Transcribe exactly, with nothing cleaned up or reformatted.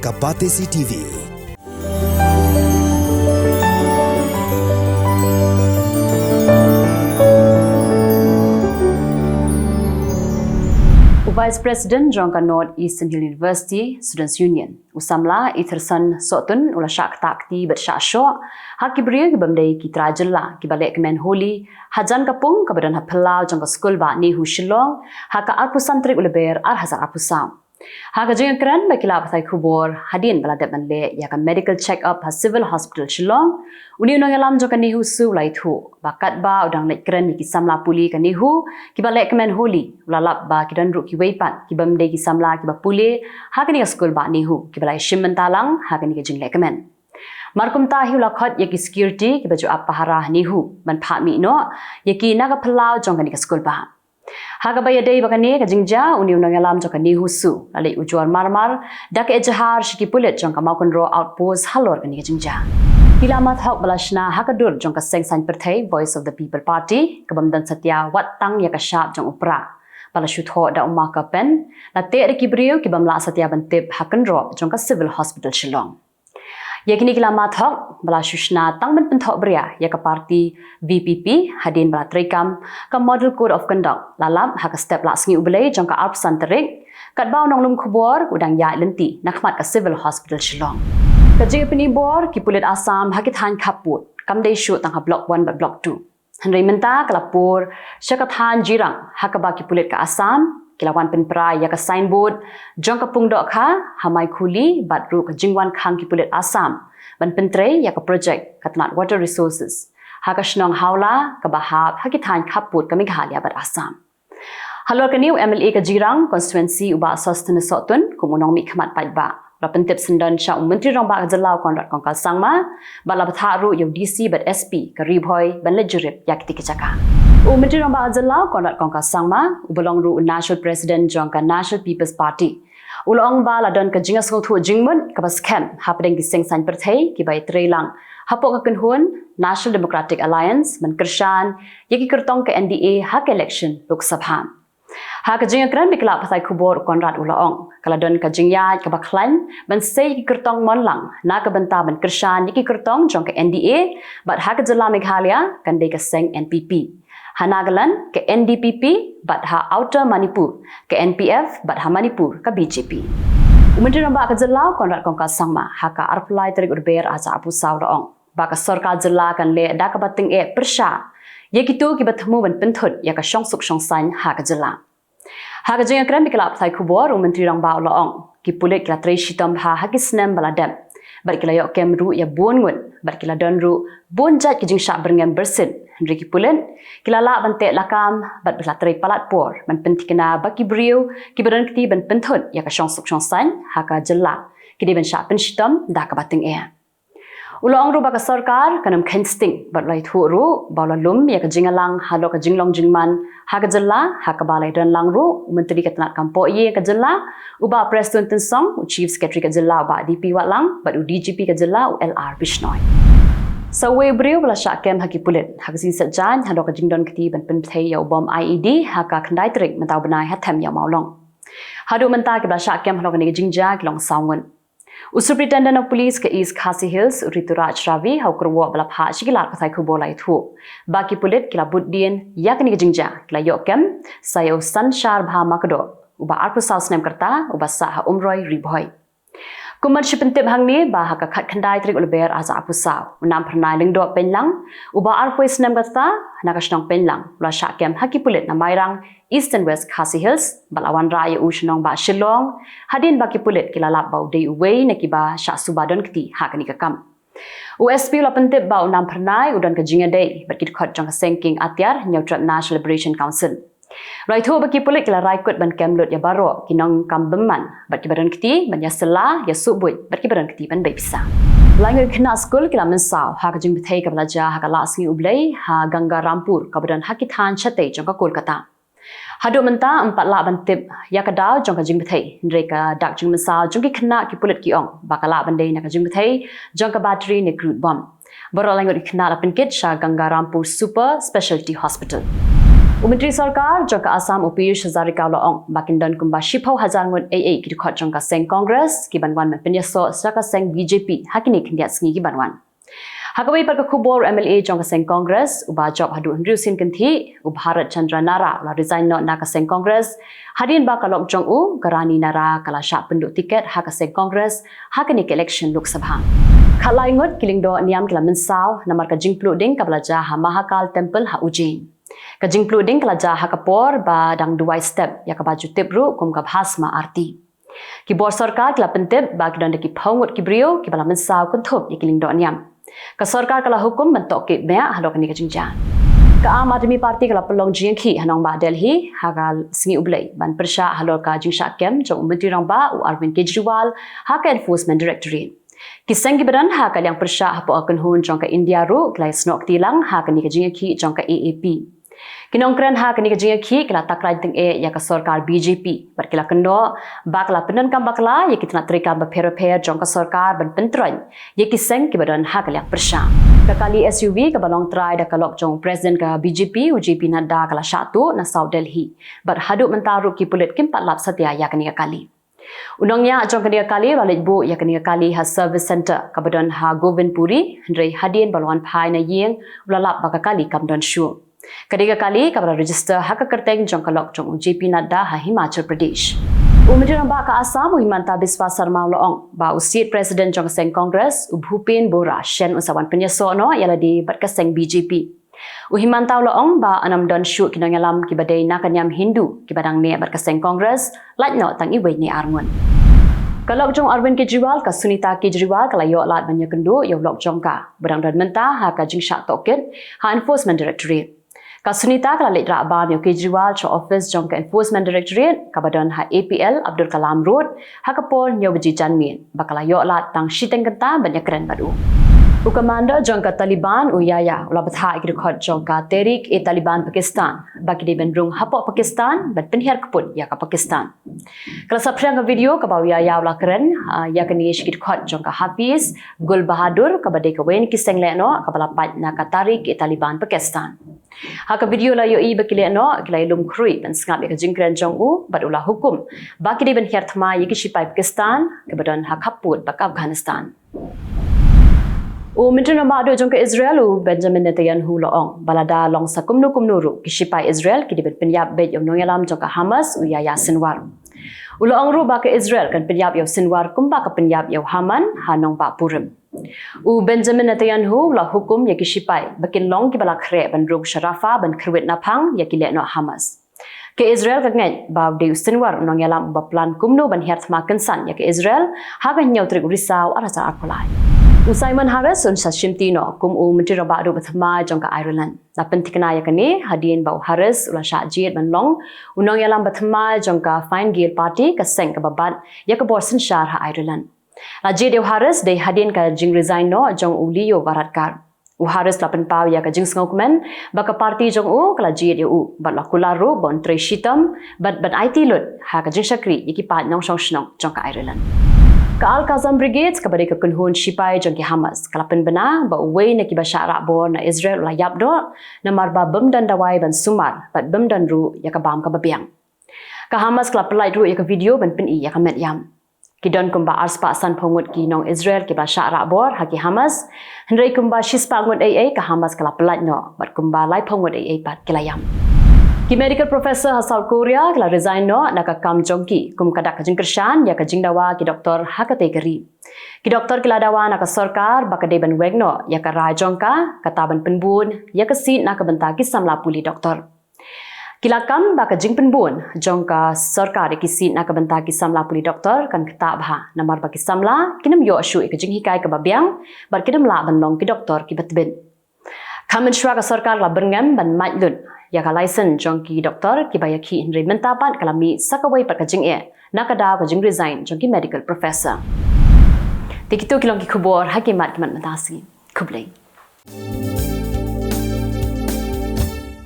A Batesi T V. U Vice President jong ka North Eastern Hill University Students Union, u samla Etherson Sohtun, u la shah ktah kti bad shah shoh ha ki briew ki bym dei ki trai jylla kiba leh kmen Holi hajan ka pung kaba don ha phyllaw jong ka skul bah NEHU Shillong ha ka arphew san tarik u Lber ar hajar arphew saw. Ha ka jingkren bad ki lad pathai khubor hadien ba la dep ban leh ïa ka medical check up ha Civil Hospital Shillong, une u nongïalam jong ka NEHUSU u la ïathuh ba katba u dang leit kren ïa ki samla pule ka NEHU kiba leh kmen Holi, u la lap ba ki don ruh kiwei pat ki bym dei ki samla kiba pule ha kane ka skul bah NEHU kiba la ïashim bynta lang ha kane ka jingleh kmen. Mar kumta hi u la khot ïa ki security kiba ju ap pahara ha NEHU ban phah mih noh ïa ki na ka phyllaw jong kane ka skul bah. Ha kaba ïadei bad kane ka jingjia, une u nongïalam jong ka NEHUSU u la leit ujor marmar da ka ejahar sha ki pulit jong ka Mawkynrew Outpost halor kane ka jingjia. Ki la mad hok ba la shna ha ka dur jong ka seng saiñ pyrthei Voice of the People Party, ka bym don satia wat tang ïa ka shap jong u prah, ba la shu thoh da u marker pen, la teh da ki briew ki bym lah satia ban tip ha kynroh jong ka Civil Hospital Shillong. Ïa kine ki la mad hok ba la shu shna tang ban pynthoh bria ïa ka party VPP hadien ba la treikam ka Model Code of Conduct, la lap ha ka step lah sngi U Blei jong ka arphew san tarik, katba u nonglum khubor u dang ïaid lynti na khmat ka Civil Hospital Shillong. Ka jingïapyni bor ki pulit Assam ha ki thaiñ khappud kam dei shuh tang ha Block One bad Block Two. Hynrei mynta ka la pur sha ka thaiñ Jirang, ha kaba ki pulit ka Assam ki la wan pynpra ïa ka signboard jong ka pung dohkha ha Maikhuli bad ruh ka jingwan khang ki pulit Assam ban pyntrei ïa ka project ka tnat Water Resources ha ka shnong Hawla kaba hap ha ki thaiñ khappud ka Meghalaya bad Assam. Halor kane u MLA ka Jirang constituency u Bah Sosthenes Sohtun kum u nongmihkhmat paidbah u la pyntip syndon sha u Myntri Rangbah ka jylla u Conrad Kongkal Sangma, bad la bthah ruh ïa u DC bad SP ka Ri Bhoi ban leit jurip ïa kiti ki jaka. U Myntri Rangbah ka jylla u Conrad Kongkal Sangma uba long ruh u National President jong ka National People's Party u la ong ba la don ka jingïasngewthuh jingmut kaba skhem hapdeng ki seng saiñ pyrthei kiba ïatreilang hapoh ka kynhun National Democratic Alliance ban kyrshan ïa ki kyrtong ka NDA ha ka election Lok Sabha. Ha ka jingïakren bad ki lad pathai khubor u Conrad u la ong ka la don ka jingïaid kaba khlaiñ ban sei ïa ki kyrtong mon lang na ka bynta ban kyrshan ïa ki kyrtong jong ka NDA, bad ha ka jylla Meghalaya kan dei ka seng NPP, ha Nagaland ka NDPP, bad ha Outer Manipur ka NPF, bad ha Manipur ka BJP. U Myntri Rangbah ka jylla u Conrad Kongkal Sangma ha ka arphew lai tarik u Lber ar hajar arphew saw u la ong ba ka sorkar jylla kan leh da kaba tyngeh pyrshah ïa kito kiba thmu ban pynthut ïa ka shongsuk shongsaiñ ha ka jylla. Ha ka jingïakren bad ki lad pathai khubor u Myntri Rangbah u la ong ki pulit ki la trei shitom bha ha ki snem ba la dep, bad ki la ïoh kem ruh ïa bun ngut, bad ki la don ruh bun jait ki jingshah byrngem byrsit, hynrei ki pulit ki la lah ban teh lakam bad ba la trei palat por ban pynthikna ba ki briew kiba don kti ban pynthut ïa ka shongsuk shongsaiñ ha ka jylla ki dei ban shah pynshitom da kaba tyngeh. U la ong ruh ba ka sorkar kan ym kheiñ sting, bad u la ïathuh ruh ba u la lum ïa ka jingïalang halor ka jinglong jingman ha ka jylla, ha kaba la ïadon lang ruh u Myntri ka tnat kam pohïing ka jylla u Bah Prestone Tynsong, u Chief Secretary ka jylla u Bah D P Watlang, bad u DGP ka jylla u L R Bishnoi. Sa uwei u briew ba la shah kem ha ki pulit ha ka sngi Saitjaiñ halor ka jingdon kti ban pynbthei ïa u bom IED ha ka khyndai tarik mynta u bnai ha Them Ïew Mawlong. Haduh mynta kiba la shah kem halor kane ka jingjia ki long saw ngut. U Superintendent of Police ka East Khasi Hills u Rituraj Ravi ha u kyrwoh ba la phah sha ki lad pathai khubor la ïathuh ba ki pulit ki la bud dien ïa kane ka jingjia, ki la ïoh kem sa ïa u Sanshar Bha Makdoh uba arphew saw snem ka rta uba sah ha Umroi, Ri Bhoi. Kum ban shu pyntip hangne ba ha ka khatkhyndai tarik u Lber ar hajar arphew saw u Namphyrnai Lyngdoh Peinlang uba arphew snem ka rta na ka shnong Peinlang u la shah kem ha ki pulit na Mairang, Eastern West Khasi Hills, bad la wanrah ïa u sha nongbah Shillong hadien ba ki pulit ki la lap ba u dei uwei na kiba shah suba don kti ha kane ka kam. U SP u la pyntip ba u Namphyrnai u don ka jingïadei bad ki dkhot jong ka seng kieng atiar Hynñiewtrep National Liberation Council. La ïathuh ba ki pulit ki la rai kut ban kem lut ïa baroh ki nongkam bymman bad kiba don kti ban ïasylla, ïasuhbuit bad kiba don kti ban bei pisa. Laingut ki khynnah skul ki la mynsaw ha ka jingbthei kaba la jia ha ka lad sngi U Blei ha Gangarampur kaba don ha ki thaiñ shatei jong ka Kolkata. Haduh mynta ym pat lah ban tip ïa ka daw jong ka jingbthei, hynrei ka dak jingmynsaw jong ki khynnah ki pulit ki ong ba ka lah ban dei na ka jingbthei jong ka battery ne crude bomb. Baroh laingut ki khynnah la pynkit sha Gangarampur Super Specialty Hospital. U Myntri Sorkar jong ka Assam u Piyush Hazarika u la ong ba kin don kumba shiphew hajar ngut ei ei ki dkhot jong ka seng Congress ki ban wan ban pynïasoh sha ka seng B J P ha kine khyndiat sngi ki ban wan. Ha kawei pat ka khubor, u M L A jong ka seng Congress uba jop haduh hynriew sien kynthih, u Bharat Chandra Nara, u la resign noh na ka seng Congress hadien ba ka lok jong u, ka Rani Nara, ka la shah pynduh tiket ha ka seng Congress ha kane ka election Lok Sabha. Khatlai ngut ki lyngdoh niam ki la mynsaw namar ka jingpluh ding kaba la jia ha Mahakal Temple ha Ujjain. Ka jingpluh ding ka la jia ha ka por ba dang duwai step, ïa kaba ju tip ruh kum ka Bhasma Arti. Ki bor sorkar ki la pyntip ba ki don da ki phew ngut ki briew kiba la mynsaw kynthup ïa ki lyngdoh niam. Ka sorkar ka la hukum ban tohkit bniah halor kane ka jingjia. Ka Aam Aadmi Party ka la pynlong jingïakhih ha nongbah Delhi ha ka sngi U Blei ban pyrshah halor ka jingshah kem jong u Myntri Rangbah u Arvind Kejriwal ha ka Enforcement Directorate. Ki seng kiba don ha ka liang pyrshah hapoh ka kynhun jong ka India ruh ki la ïasnoh kti lang ha kane ka jingïakhih jong ka A A P. Ki nongkren ha kane ka jingïakhih ki la takrai tyngeh ïa ka sorkar B J P bad ki la kynnoh ba ka la pyndonkam bakla ïa ki tnat treikam bapher bapher jong ka sorkar ban pyntroiñ ïa ki seng kiba don ha ka liang pyrshah. Ka kali S U V kaba long trai da ka lok jong u President ka B J P u J P Nadda ka la shah tuh na South Delhi bad haduh mynta ruh ki pulit kim pat lap satia ïa kane ka kali. U nongñiah jong kane ka kali u la leit buh ïa kane ka kali ha service centre kaba don ha Govindpuri, hynrei hadien ba la wan phai na ïing u la lap ba ka kali kam don shuh. Kane ka kali kaba la register ha ka kyrteng jong ka lok jong u J P Nadda ha Himachal Pradesh. U Myntri Rangbah ka Assam u Himanta Biswa Sarma u la ong ba u State President jong ka seng Congress u Bhupen Borah shen un sa wan pynïasoh noh ïa lade bad ka seng B J P. U Himanta u la ong ba ynnym don shuh ki nongïalam kiba dei na ka niam Hindu kiba dang neh bad ka seng Congress, lait noh tang iwei ne ar ngut. Ka lok jong Arvind Kejriwal, ka Sunita Kejriwal, ka la ïoh lad ban ïakynduh ïa u lok jong ka ba dang don mynta ha ka jingshah tohkit ha Enforcement Directorate. Ka Sunita ka la leit rah bam ïa u Kejriwal sha office jong ka Enforcement Directorate kaba don ha A P L Abdul Kalam Road ha ka por hynñiew baje janmiet, ba ka la ïoh lad tang shiteng kynta ban ïakren bad u. U commander jong ka Taliban u Yahya u la bthah ïa ki dkhot jong ka Tehrik-e-Taliban Pakistan ba ki dei ban rung hapoh Pakistan ban pynhiar kput ïa ka Pakistan. Ka la saphriang ka video kaba u Yahya u la kren, ah, ïa kane sha ki dkhot jong ka Hafiz Gul Bahadur kaba dei kawei na ki seng lehnoh kaba la pait na ka Tehrik-e-Taliban Pakistan. Ha ka video la ïohi ba ki lehnoh ki la ïalum khrui ban sngap ïa ka jingkren jong u bad u la hukum ba ki dei ban hiar thma ïa ki shipai Pakistan kiba don ha khappud bad ka Afghanistan. U Myntri Rangbah Duh jong ka Israel u Benjamin Netanyahu u la ong ba lada long sa kumno kumno ruh ki shipai Israel ki dei ban pynïap beit ïa u nongïalam jong ka Hamas u Yahya Sinwar. U la ong ruh ba ka Israel kan pynïap ïa u Sinwar kumba ka pynïap ïa u Haman ha nongbah Purim. U Benjamin Netanyahu u la hukum ïa ki shipai ba kin long kiba la khreh ban rung sha Rafah ban kyrwit naphang ïa ki lehnoh Hamas. Ka Israel ka ngeit ba u dei u Sinwar u nongïalam uba plan kumno ban hiar thma kynsan ïa ka Israel ha ka hynñiew tarik u Risaw ar hajar arphew lai. U Simon Harris un sa shimti noh kum u Myntri Rangbah Duh ba thymmai jong ka Ireland. La pynthikna ïa kane hadien ba u Harris u la shah jied ban long u nongïalam ba thymmai jong ka Fine Gael Party, ka seng kaba bat ïa ka bor synshar ha Ireland. La jied ïa u Harris dei hadien ka jingresign noh jong u Leo Varadkar. U Harris la pynpaw ïa ka jingsngewkmen ba ka party jong u ka la jied ïa u bad la kular ruh ba un trei shitom bad ban aiti lut ha ka jingshakri ïa ki paid nongshong shnong jong ka Ireland. Ka Al-Qassam Brigade kaba dei ka kynhun shipai jong ki Hamas ka la pynbna ba uwei na kiba shah rah bor na Israel u la ïap noh namar ba bym don dawai ban sumar bad bym don ruh ïa ka bam kaba biang. Ka Hamas ka la pynlait ruh ïa ka video ban pyni ïa ka met ïam. Ki don kumba arspah sanphew ngut ki nong Israel kiba shah rah bor ha ki Hamas, hynrei kumba shispah ngut ei ei ka Hamas ka la pynlait noh bad kumba laiphew ngut ei ei pat ki la ïam. Ki medical professor ha South Korea ki la resign noh na ka kam jong ki kum ka dak ka jingkyrshan ïa ka jingdawa ki doktor ha katei ka ri. Ki doktor ki la dawa na ka sorkar ba ka dei ban weng noh ïa ka rai jong ka, kata ban pynbun ïa ka seat na ka bynta ki samla pule doktor. Ki la kam ba ka jingpynbun jong ka sorkar ïa ki seat na ka bynta ki samla pule doktor kan ktah bha namar ba ki samla kin ym ïoh shuh ïa ka jinghikai kaba biang bad kin ym lah ban long ki doktor kiba tbit. Ka mynshuwa ka sorkar la byrngem ban mait lut ïa ka license jong ki doktor kiba ïakhih, hynrei mynta pat ka la mih sa kawei pat ka jingeh na ka daw ka jingresign jong ki medical professor. Te kito ki long ki khubor ha ki mat ki mat mynta sngi. Khublei.